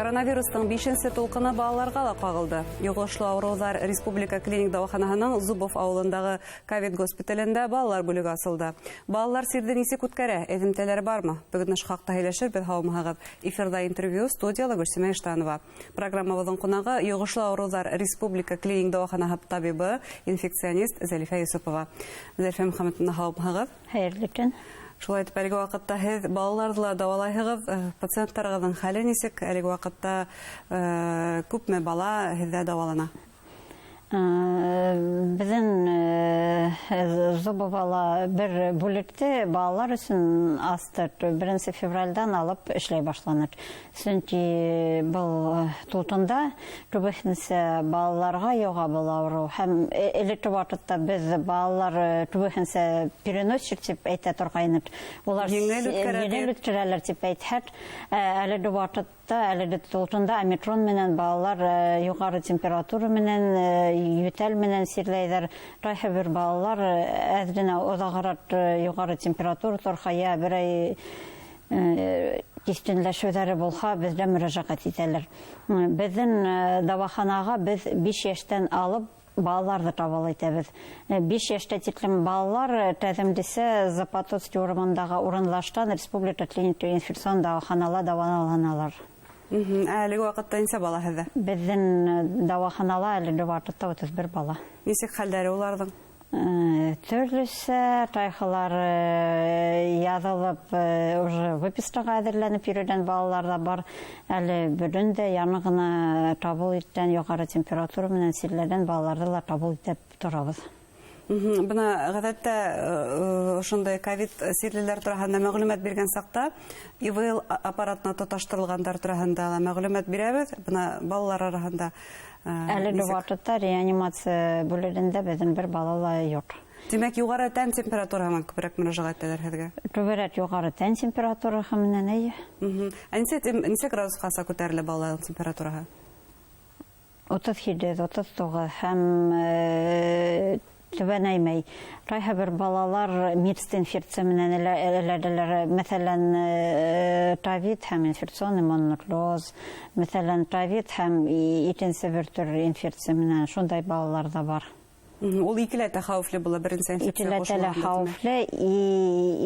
Коронавирустың 5-нсе тулҡыны балаларға ла ҡағылды. Йоғошло ауырыуҙар республика клиник дауаханаһының Зубов ауылындағы ковид госпиталендә балалар бүлеге асылды. Балалар сирҙе нисек үткәрә, эҙемтәләре бармы? Бөгөн ошо хаҡта һөйләшербеҙ, һаумыһығыҙ. Эфирҙа интервью, студияла Гөлсимә Иштанова. Программабыҙҙың ҡунағы йоғошло ауырыуҙар республика клиник дауаханаһы табибы, инфекционист Зәлифә Йосопова. Зәлифә Мөхәммәтовна, һаумыһығыҙ. Хәйерле көн. Шулай итеп, әлеге ваҡытта һеҙ балаларҙы ла дауалайһығыҙ, пациенттарығыҙҙың хәле нисек? Әлеге ваҡытта күпме бала һеҙҙә дауалана? Беҙҙең Зубовала бер бүлекте балалар өсөн астыҡ. 1 февралдән алып эшләй башланыҡ. Сөнки был тултында күбеһенсә балаларға йоға был ауырыу. Һәм элекке ваҡытта беҙ балалар күбеһенсә переносчик тип әйтә торғайныҡ. Улар Еңел үткәрә еңел тип. үткәрәләр тип әйтһәк, әлеге ваҡытта, әлеге тултында омикрон менән балалар юғары температура менән, ютәл менән сирләйҙәр. Ҡайһы бер балалар әҙ генә оҙағыраҡ юғары температура торһа, йә берәй киҫкенләшеүҙәре булһа, беҙгә мөрәжәғәт итәләр. Беҙҙең дауаханаға беҙ 5 йәштән алып балаларҙы ҡабул итәбеҙ. 5 йәштә тиклем балалар тәҙемдесә Запотоцкий урамындағы урынлашҡан республика клиника инфекцион дауаханала дауаланалар. Ә әлеге ваҡытта нисә бала һеҙҙә? Беҙҙең дауаханала әлеге ваҡытта 31 бала. Нисек хәлдәре уларҙың? Төрлөсә, тайхалар яҙылып, уже выпискаға әҙерләнеп йөрөгән балалар ҙа бар. Әле бөгөн дә яңы ғына ҡабул иткән юғары температура менән сирләгән балаларҙы ла ҡабул итеп торабыҙ. Бына ғәҙәттә ошондай ковид сирлеләр тураһында мәғлүмәт биргән саҡта ИВЛ аппаратына тоташтырылғандар тураһында ла мәғлүмәт бирәбеҙ. Бына балалар араһында Әлеге нисек? ваҡытта реанимация бүлегендә беҙҙең бер бала ла юҡ. Тимәк, юғары тән температураһы менән күберәк мөрәжәғәт итәләр һеҙгә? Күберәк юғары тән температураһы менән, эйе. Ә нисә градусҡаса күтәрелә балаларҙың температураһы? 37, 39 һәм түбәнәймәй. Ҡайһы бер балалар микст инфекция менән эләгәләр. Мәҫәлән, ковид һәм инфекционный мононуклеоз, мәҫәлән, ковид һәм икенсе бер төр инфекция менән шундай балалар ҙа бар. Ул икеләтә хәүефле була, беренсе инфекция Икеләтә лә ҡушылғанда, тимәк. хәүефле,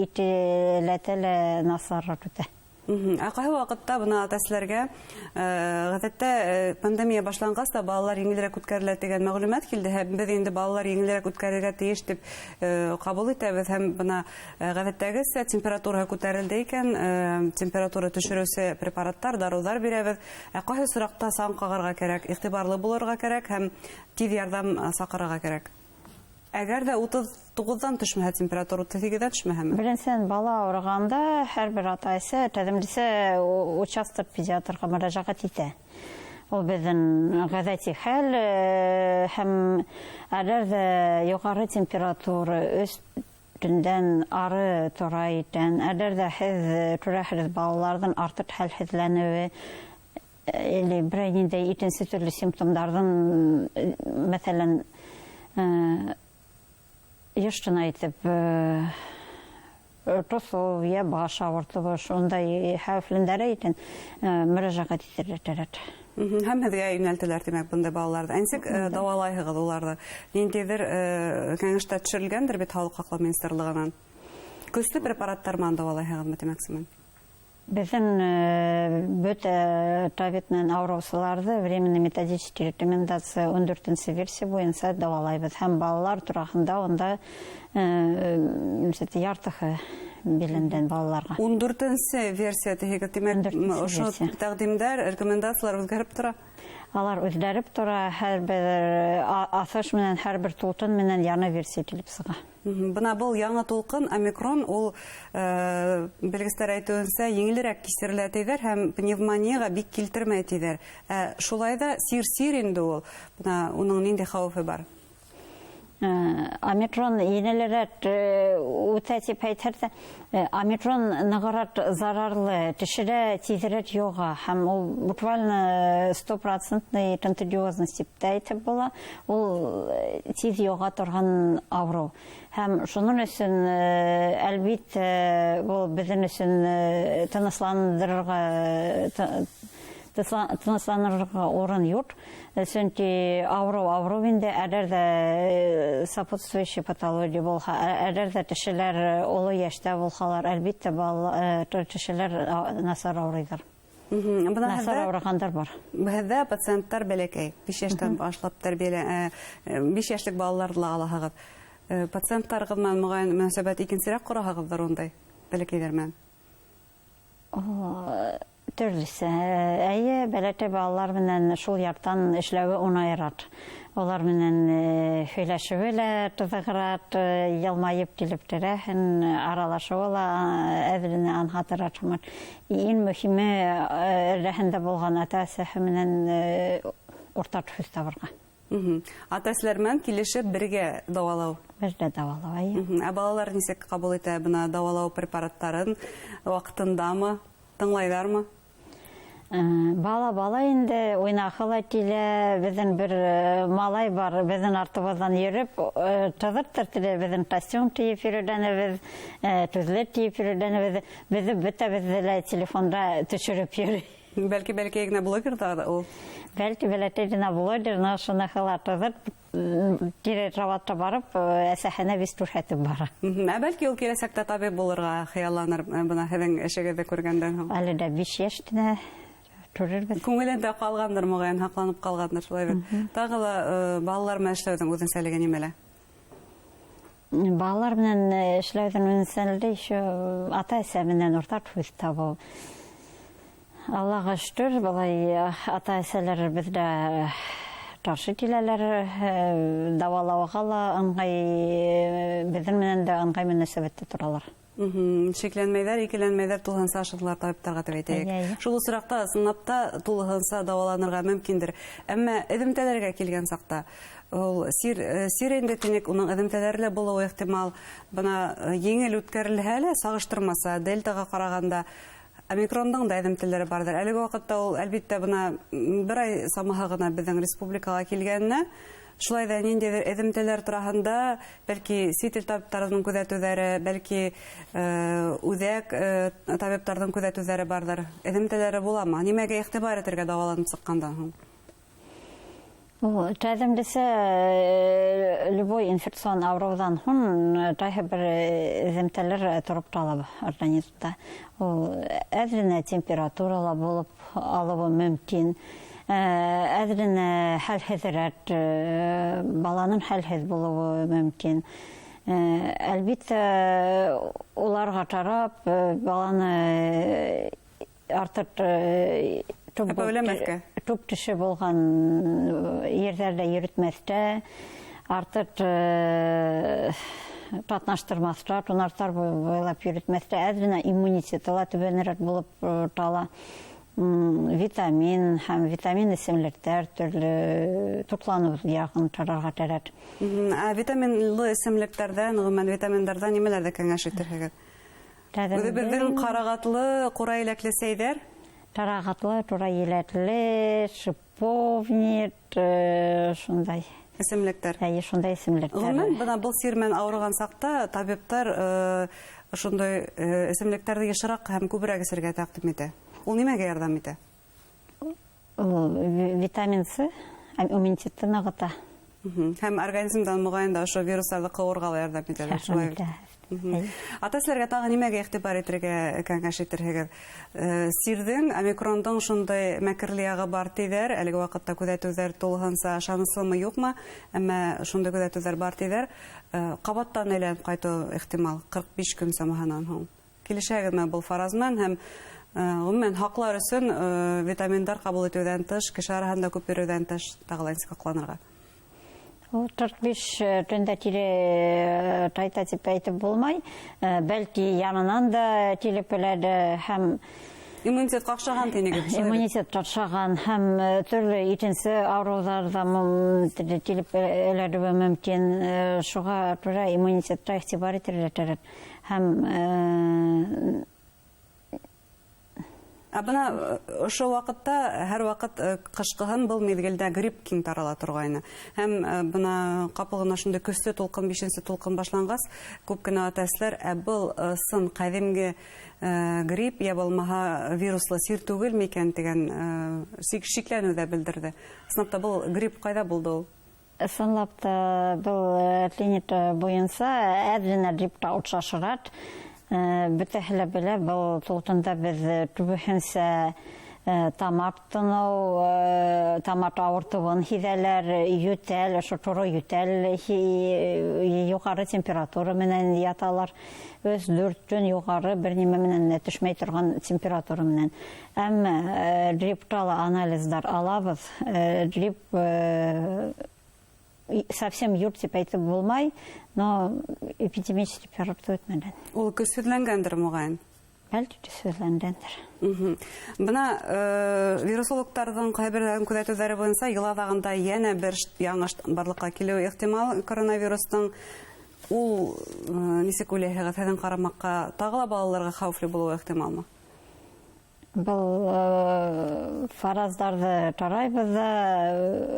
икеләтә лә насарыраҡ үтә. Ә ҡайһы ваҡытта бына ата-әсәләргә ғәҙәттә пандемия башланғас та балалар еңелерәк үткәрелә тигән мәғлүмәт килде, һәм беҙ инде балалар еңелерәк үткәрергә тейеш тип ҡабул итәбеҙ, һәм бына ғәҙәттәгесә температура күтәрелде икән, температура төшөрөүсе препараттар, дарыуҙар бирәбеҙ. Ә ҡайһы осраҡта саң ҡағырға кәрәк, иғтибарлы булырға кәрәк һәм тиҙ ярҙам саҡырырға кәрәк. Әгәр ҙә утыҙ туғыҙҙан төшмәһә температура, утыҙ һигеҙҙән төшмәһәме? Беренсән, бала ауырығанда һәр бер ата-әсә тәҙемлесә участок педиатрға мөрәжәғәт итә. Ул беҙҙең ғәҙәти хәл, һәм әгәр ҙә юғары температура өс төндән ары тора икән, әгәр ҙә һеҙ күрәһегеҙ балаларҙың артыҡ хәлһеҙләнеүе, или берәй ниндәй икенсе төрлө симптомдарҙың, мәҫәлән, йыш ҡына итеп тоҫоу йә баш ауыртыуы, шундай хәүефлендәре икән, мөрәжәғәт итергә кәрәк. Һәм һеҙгә йүнәлтәләр, тимәк, бындай балаларҙы. Ә нисек дауалайһығыҙ уларҙы? Ниндәйҙер кәңәштәр төшөрөлгәндер бит Һаулыҡ һаҡлау министрлығынан. Көслө препараттар менән дауалайһығыҙмы, тимәксемен? Беҙҙең бөтә ковид менән ауырыусыларҙы временный методический рекомендация ун дүртенсе версия буйынса дауалайбыҙ. Һәм балалар тураһында унда яртыһы билендән балаларға. Ун дүртенсе версия тиһегеҙ, тимәк, Ун дүртенсе ошо версия. тәҡдимдәр, рекомендациялар үҙгәреп тора? Алар үҙгәреп тора, һәр бер аҫыш менән, һәр бер тулҡын менән яңы версия килеп сыға. Бына был яңы тулҡын, омикрон, ул белгестәр әйтеүенсә, еңелерәк кисерелә тиҙәр һәм пневмонияға бик килтермәй тиҙәр. Шулай ҙа сир-сир инде ул. Бына уның ниндәй хәүефе бар? Омикрон еңелерәк үтә тип әйтһәк тә, омикрон нығыраҡ зарарлы, кешегә тиҙерәк йоға һәм ул буквально стопроцентный контагиозность тип тә әйтеп була. Ул тиҙ йоға торған ауырыу. Һәм шуның өсөн әлбиттә, был беҙҙең өсөн тынысландырырға Тынысланырға урын юҡ, сөнки ауырыу инде, әгәр ҙә сопутствующий патология булһа, әгәр ҙә кешеләр оло йәштә булһалар, әлбиттә, кешеләр насар ауырыйҙар. Насар ауырығандар бар. Беҙҙә пациенттар бәләкәй, 5 йәштән башлап тәрбиәлә, 5 йәшлек балаларҙы ла алаһығыҙ. Пациенттарығыҙ менән моғайын мөнәсәбәт икенсерәк ҡораһығыҙҙыр ундай бәләкәйҙәр менән? Төрлөсә. Әйе, бәләкәй балалар менән шул яҡтан эшләүе уңайыраҡ. Улар менән һөйләшеүе лә ҡыҙығыраҡ, йылмайып килеп терәһен, аралашыуы ла әҙеренә анһатыраҡ. Иң мөһиме эргәһендә булған ата-әсәһе менән уртаҡ һүҙ табырға. Ата-әсәләр менән килешеп бергә дауалау. Бергә дауалау, әйе. Ә балалар нисек ҡабул итә бына дауалау препараттарын? Ваҡытындамы? Тыңлайҙармы? Бала инде уйнағы ла килә, беҙҙең бер малай бар, беҙҙең артыбыҙҙан йөрөп, тыҙырттыр тилә, беҙҙең костюм кейеп йөрөүҙәнебеҙ, төҙлө кейеп йөрөүҙәнебеҙ, беҙҙе бөтәбеҙҙе лә телефонда төшөрөп йөрөй. Бәлки бәләкәй генә блогер ҙа ул? Бәлки бәләкәй генә блогер, но шуныһы ла тыҙырт, кире караватҡа барып, әсәһенә вис күрһәтеп бара. Ә бәлки ул киләсәктә табип булырға хыялланыр, бына һеҙҙең эшегеҙҙе күргәндән һуң? Әле дә 5 йәш кенә. Күрербеҙ. Күңелендә ҡалғандыр, моғайын, һаҡланып ҡалғандыр, шулай бит. Тағы ла балалар менән эшләүҙең үҙенсәлеге нимәлә? Балалар менән эшләүҙең үҙенсәлеге еще ата-әсә менән уртаҡ һүҙ табыу. Аллаға шөкөр, былай ата-әсәләр беҙҙә ҡаршы киләләр, дауалауға ла ыңғай, беҙҙең менән дә ыңғай мөнәсәбәттә торалар. Шикләнмәйҙәр, икеләнмәйҙәр, тулыһынса ышаналар табиптарға тип әйтәйек. Шул осраҡта ысынлап та тулыһынса дауаланырға мөмкиндер. Әммә эҙемтәләргә килгән саҡта ул сир инде тинек, уның эҙемтәләре лә булыуы ихтимал. Бына еңел үткәрелһә лә, сағыштырмаса дельтаға ҡарағанда омикрондың да эҙемтәләре барҙыр. Әлеге ваҡытта ул әлбиттә бына бер ай самаһы ғына беҙҙең республикаға килгәненә, шулай ҙа ниндәйҙер эҙемтәләр тураһында, бәлки сит ил табиптарының күҙәтеүҙәре, бәлки үҙәк табиптарҙың күҙәтеүҙәре барҙыр. Эҙемтәләре буламы? Нимәгә иғтибар итергә дауаланып сыҡҡандан һуң? Тәҙемлесе, любой инфекцион ауырыуҙан һуң ҡайһы бер эҙемтәләр тороп ҡала организмда. Ул әҙеренә температура ла булып алыуы мөмкин. Әҙеренә хәлһеҙерәк, баланың хәлһеҙ булыуы мөмкин. Әлбиттә, уларға ҡарап, баланы артыҡ туп теше булған ерҙәрҙә йөрөтмәҫтә, артыҡ ҡатнаштырмаҫта, тунартар буйлап йөрөтмәҫтә, әҙеренә иммунитеты ла түбәнерәк булып тала. Витамин һәм витамин эсемлектәр төрлө туҡланыу яғын ҡарарға кәрәк. Ә витаминлы эсемлектәрҙән, ғөмүмән витаминдарҙан нимәләрҙе кәңәш итерһегеҙ? Үҙебеҙҙең ҡарағатлы, ҡура еләкле сәйҙәр? Ҡарағатлы, ҡура еләкле, шиповник, шундай. Эсемлектәр. Әйе, шундай эсемлектәр. Ғөмүмән, бына был сир менән ауырыған саҡта табиптар ошондай эсемлектәрҙе йышыраҡ һәм күберәк эсергә тәҡдим итә. Ул нимәгә ярҙам итә? Ул витамин С, иммунитетты нығыта. Һәм организмдан моғайын да ошо вирустарҙы ҡыуырға ла ярҙам итә, шулай бит? Ата-әсәләргә тағы нимәгә иғтибар итергә кәңәш итерһегеҙ? Сирҙең, омикрондың шундай мәкерле яғы бар тиҙәр, әлеге ваҡытта күҙәтеүҙәр тулыһынса ышаныслымы, юҡмы, әммә шундай күҙәтеүҙәр бар тиҙәр. Ҡабаттан әйләнеп ҡайтыу ихтимал 45 көн самаһынан һуң. Килешәгеҙме был фараз менән һәм ғөмүмән һаҡлар өсөн витаминдар ҡабул итеүҙән тыш, кеше араһында күп йөрөүҙән тыш тағы ла нисек һаҡланырға? Ул 45 төндә тире ҡайта тип әйтеп булмай. Бәлки янынан да килеп беләде һәм иммунитет ҡаҡшаған тинегеҙ, шулай бит? Иммунитет ҡаҡшаған һәм төрлө икенсе ауырыуҙар ҙа килеп эләгеүе мөмкин. Шуға күрә иммунитетҡа иғтибар итергә кәрәк. Һәм Ә бына ошо ваҡытта һәр ваҡыт ҡышҡыһын был миҙгелдә грипп киң тарала торғайны. Һәм бына ҡапыл ғына шундай көслө тулҡын, 5-нсе тулҡын башланғас, күп кенә ата-әсәләр, ә был сын ҡәҙимге грипп йә булмаһа вируслы сир түгел микән тигән шикләнеү ҙә белдерҙе. Ысынлап та был грипп ҡайҙа булды ул? Ысынлап та был клиника буйынса әҙ генә гриппта оҡшашыраҡ. Бөтәһе лә белә, был тулҡында беҙ күбеһенсә тамаҡ тыныу, тамаҡ ауыртыуын һиҙәләр, йүтәл, ошо торо йүтәл, юғары температура менән яталар. 3-4 көн юғары бер нимә менән төшмәй торған температура менән. Әммә гриппта ла анализдар алабыҙ. Грипп совсем юҡ тип әйтеп булмай, но эпидемический период үтмәгән. Ул көсһөҙләнгәндер, моғайын? Бәлки көсһөҙләнгәндер. Бына вирусологтарҙың ҡайберҙәрен күҙәтеүҙәре буйынса йыл аҙағында йәнә бер яңы барлыҡҡа килеүе ихтимал коронавирустың. Ул нисек уйлайһығыҙ, һеҙҙең ҡарамаҡҡа тағы ла балаларға хәүефле булыуы ихтималмы? Был фараздарҙы тарайбыҙ ҙа,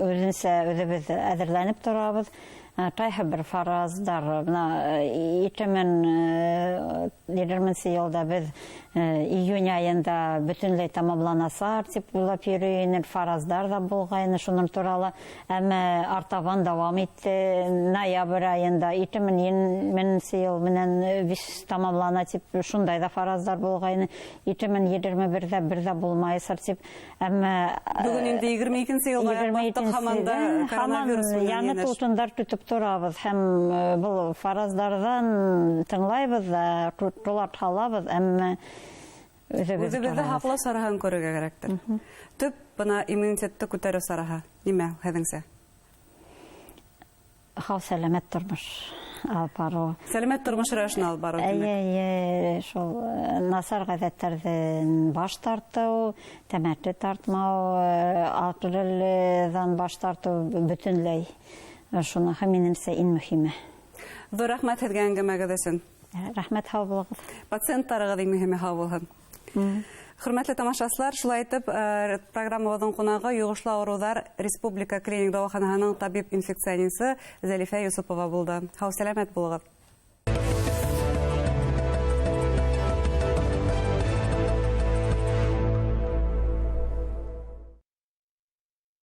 үҙенсә үҙебеҙ әҙерләнеп торабыҙ. Ҡайһы бер фараздар, бына 2020 йылда беҙ июнь айында бөтөнләй тамамланасаҡ тип уйлап йөрөй инек, фараздар ҙа булғайны шуның турала. Әммә артабан дауам итте. Ноябрь айында 2020 йыл менән вис тамамлана тип шундай ҙа фараздар булғайны. 2021-ҙә бер ҙә булмайсыр тип. Әммә бөгөн инде 22-нсе йылға яҡлаштыҡ, һаман да коронавирус менән яңы йәнәш. тулҡындар көтөп торабыҙ һәм был фараздарҙан тыңлайбыҙ ҙа, тулап һалабыҙ, әммә үҙебеҙ Үҙебеҙҙе торабыҙ. һаҡлау сараһын күрергә кәрәктер. Төп бына иммунитетты күтәреү сараһы нимә һеҙҙеңсә? Һау сәләмәт тормош алып барыу. Сәләмәт тормош рәүешен алып барыу, Эйе, тимәк. эйе, шул насар ғәҙәттәрҙән баш тартыу, тәмәке тартмау, алкоголдән баш тартыу бөтөнләй. Шуныһы минеңсә иң мөһиме. Ҙур рәхмәт һеҙгә әңгәмәгеҙ өсөн. Рәхмәт, һау булығыҙ. Пациенттарығыҙ иң мөһиме һау булһын. Хөрмәтле тамашасылар, шулай итеп, программабыҙҙың ҡунағы йоғошлы ауырыуҙар Республика клиник дауаханаһының табип-инфекционисы Зәлифә Йосопова булды. Һау сәләмәт булығыҙ.